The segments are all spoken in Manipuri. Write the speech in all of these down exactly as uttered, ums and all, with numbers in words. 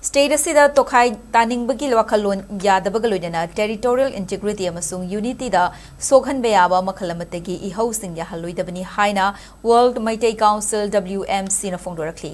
State ꯑꯁꯤꯗ ꯇꯣꯈꯥꯏ ꯇꯥꯅꯤꯡꯕꯒꯤ ꯋꯥꯈꯜꯂꯣꯟ ꯌꯥꯗꯕꯒ ꯂꯣꯏꯅꯅ territorial integrity ꯑꯃꯁꯨꯡ unity ꯗ ꯁꯣꯛꯍꯟꯕ ꯌꯥꯕ ꯃꯈꯜ ꯑꯃꯠꯇꯒꯤ ꯏꯍꯧꯁꯤꯡ ꯌꯥꯍꯜꯂꯣꯏꯗꯕꯅꯤ ꯍꯥꯏꯅ World Meitei Council, W M C ꯅ ꯐꯣꯡꯗꯣꯔꯛꯂꯤ꯫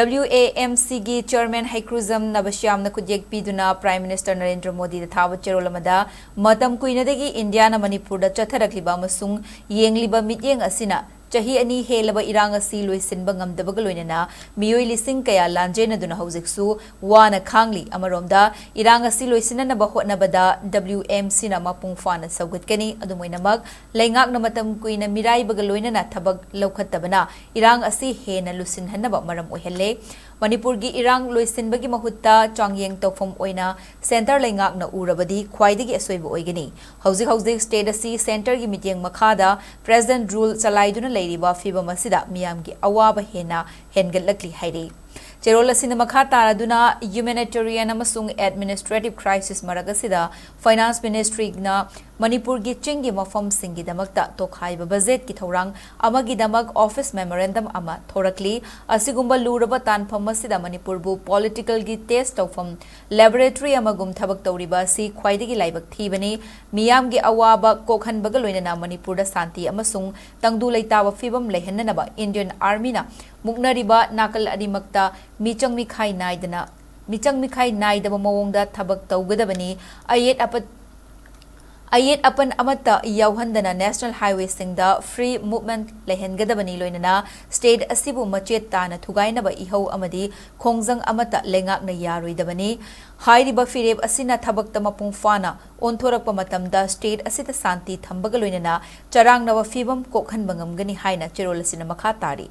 W A M C ꯒꯤ chairman ꯍꯩꯀ꯭ꯔꯨꯖꯝ ꯅꯕꯁ꯭ꯌꯥꯝꯅ ꯈꯨꯠꯌꯦꯛ ꯄꯤꯗꯨꯅ Prime Minister ꯅꯔꯦꯟꯗ꯭ꯔ ꯃꯣꯗꯤꯗ ꯊꯥꯕ ꯆꯦꯔꯣꯜ ꯑꯃꯗ ꯃꯇꯝ ꯀꯨꯏꯅꯗꯒꯤ ꯏꯟꯗꯤꯌꯥꯅ ꯃꯅꯤꯄꯨꯔꯗ ꯆꯠꯊꯔꯛꯂꯤꯕ ꯑꯃꯁꯨꯡ ꯌꯦꯡꯂꯤꯕ ꯃꯤꯠꯌꯦꯡ ꯑꯁꯤꯅ ꯆꯍꯤ ꯑꯅꯤ ꯍꯦꯜꯂꯕ ꯏꯔꯥꯡ ꯑꯁꯤ ꯂꯣꯏꯁꯤꯟꯕ ꯉꯝꯗꯕꯒ ꯂꯣꯏꯅꯅ ꯃꯤꯑꯣꯏ ꯂꯤꯁꯤꯡ ꯀꯌꯥ ꯂꯥꯟꯖꯦꯟꯅꯗꯨꯅ ꯍꯧꯖꯤꯛꯁꯨ ꯋꯥꯅ ꯈꯥꯡꯂꯤ꯫ ꯑꯃꯔꯣꯝꯗ ꯏꯔꯥꯡ ꯑꯁꯤ ꯂꯣꯏꯁꯤꯟꯅꯅꯕ ꯍꯣꯠꯅꯕꯗ W M C ꯅ ꯃꯄꯨꯡ ꯐꯥꯅ ꯁꯧꯒꯠꯀꯅꯤ꯫ ꯑꯗꯨꯝ ꯑꯣꯏꯅꯃꯛ, ꯂꯩꯉꯥꯛꯅ ꯃꯇꯝ ꯀꯨꯏꯅ ꯃꯤꯔꯥꯏꯕꯒ ꯂꯣꯏꯅꯅ ꯊꯕꯛ ꯂꯧꯈꯠꯇꯕꯅ ꯏꯔꯥꯡ ꯑꯁꯤ ꯍꯦꯟꯅ ꯂꯨꯁꯤꯟꯍꯟꯅꯕ ꯃꯔꯝ ꯑꯣꯏꯍꯜꯂꯦ꯫ ꯃꯅꯤꯄꯨꯔꯒꯤ ꯏꯔꯥꯡ ꯂꯣꯏꯁꯤꯟꯕꯒꯤ ꯃꯍꯨꯠꯇ ꯆꯥꯡꯌꯦꯡ ꯇꯧꯐꯝ ꯑꯣꯏꯅ centre ꯂꯩꯉꯥꯛꯅ ꯎꯔꯕꯗꯤ ꯈ꯭ꯋꯥꯏꯗꯒꯤ ꯑꯁꯣꯏꯕ ꯑꯣꯏꯒꯅꯤ꯫ ꯍꯧꯖꯤꯛ ꯍꯧꯖꯤꯛ state ꯑꯁꯤ centreꯒꯤ ꯃꯤꯠꯌꯦꯡ ꯃꯈꯥꯗ President rule ꯆꯂꯥꯏꯗꯨꯅ ꯂꯩꯔꯤꯕ ꯐꯤꯚꯝ ꯑꯁꯤꯗ ꯃꯤꯌꯥꯝꯒꯤ ꯑꯋꯥꯕ ꯍꯦꯟꯅ ꯍꯦꯟꯒꯠꯂꯛꯂꯤ ꯍꯥꯏꯔꯤ꯫ ꯆꯦꯔꯣꯜ ꯑꯁꯤꯅ ꯃꯈꯥ ꯇꯥꯔꯗꯨꯅ humanitarian ꯑꯃꯁꯨꯡ administrative crisis ꯃꯔꯛ ꯑꯁꯤꯗ Finance Ministryꯅ ꯃꯅꯤꯄꯨꯔꯒꯤ ꯆꯤꯡꯒꯤ ꯃꯐꯝꯁꯤꯡꯒꯤꯗꯃꯛꯇ ꯇꯣꯈꯥꯏꯕ budgetꯀꯤ ꯊꯧꯔꯥꯡ ꯑꯃꯒꯤꯗꯃꯛ office memorandum ꯑꯃ ꯊꯣꯔꯛꯂꯤ꯫ ꯑꯁꯤꯒꯨꯝꯕ ꯂꯨꯔꯕ ꯇꯥꯟꯐꯝ ꯑꯁꯤꯗ ꯃꯅꯤꯄꯨꯔꯕꯨ politicalꯒꯤ test ꯇꯧꯐꯝ laboratory ꯑꯃꯒꯨꯝ ꯊꯕꯛ ꯇꯧꯔꯤꯕ ꯑꯁꯤ ꯈ꯭ꯋꯥꯏꯗꯒꯤ ꯂꯥꯏꯕꯛ ꯊꯤꯕꯅꯤ꯫ ꯃꯤꯌꯥꯝꯒꯤ ꯑꯋꯥꯕ ꯀꯣꯛꯍꯟꯕꯒ ꯂꯣꯏꯅꯅ ꯃꯅꯤꯄꯨꯔꯗ ꯁꯥꯟꯇꯤ ꯑꯃꯁꯨꯡ ꯇꯪꯗꯨ ꯂꯩꯇꯥꯕ ꯐꯤꯕꯝ ꯂꯩꯍꯟꯅꯅꯕ Indian Armyꯅ ꯃꯨꯛꯅꯔꯤꯕ ꯅꯥꯀꯜ ꯑꯅꯤꯃꯛꯇ ꯃꯤꯆꯪ ꯃꯤꯈꯥꯏ ꯅꯥꯏꯗꯅ, ꯃꯤꯆꯪ ꯃꯤꯈꯥꯏ ꯅꯥꯏꯗꯕ ꯃꯑꯣꯡꯗ ꯊꯕꯛ ꯇꯧꯒꯗꯕꯅꯤ꯫ ꯑꯌꯦꯠ ꯑꯄꯟ, ꯑꯌꯦꯠ ꯑꯄꯟ ꯑꯃꯠꯇ ꯌꯥꯎꯍꯟꯗꯅ national highwayꯁꯤꯡꯗ free movement ꯂꯩꯍꯟꯒꯗꯕꯅꯤ꯫ ꯂꯣꯏꯅꯅ state ꯑꯁꯤꯕꯨ ꯃꯆꯦꯠ ꯇꯥꯅ ꯊꯨꯒꯥꯏꯅꯕ ꯏꯍꯧ ꯑꯃꯗꯤ ꯈꯣꯡꯖꯪ ꯑꯃꯠꯇ ꯂꯩꯉꯥꯛꯅ ꯌꯥꯔꯣꯏꯗꯕꯅꯤ꯫ ꯍꯥꯏꯔꯤꯕ ꯐꯤꯔꯦꯞ ꯑꯁꯤꯅ ꯊꯕꯛꯇ ꯃꯄꯨꯡ ꯐꯥꯅ ꯑꯣꯟꯊꯣꯔꯛꯄ ꯃꯇꯝꯗ state ꯑꯁꯤꯗ ꯁꯥꯟꯇꯤ ꯊꯝꯕꯒ ꯂꯣꯏꯅꯅ ꯆꯔꯥꯡꯅꯕ ꯐꯤꯕꯝ ꯀꯣꯛꯍꯟꯕ ꯉꯝꯒꯅꯤ ꯍꯥꯏꯅ ꯆꯦꯔꯣꯜ ꯑꯁꯤꯅ ꯃꯈꯥ ꯇꯥꯔꯤ꯫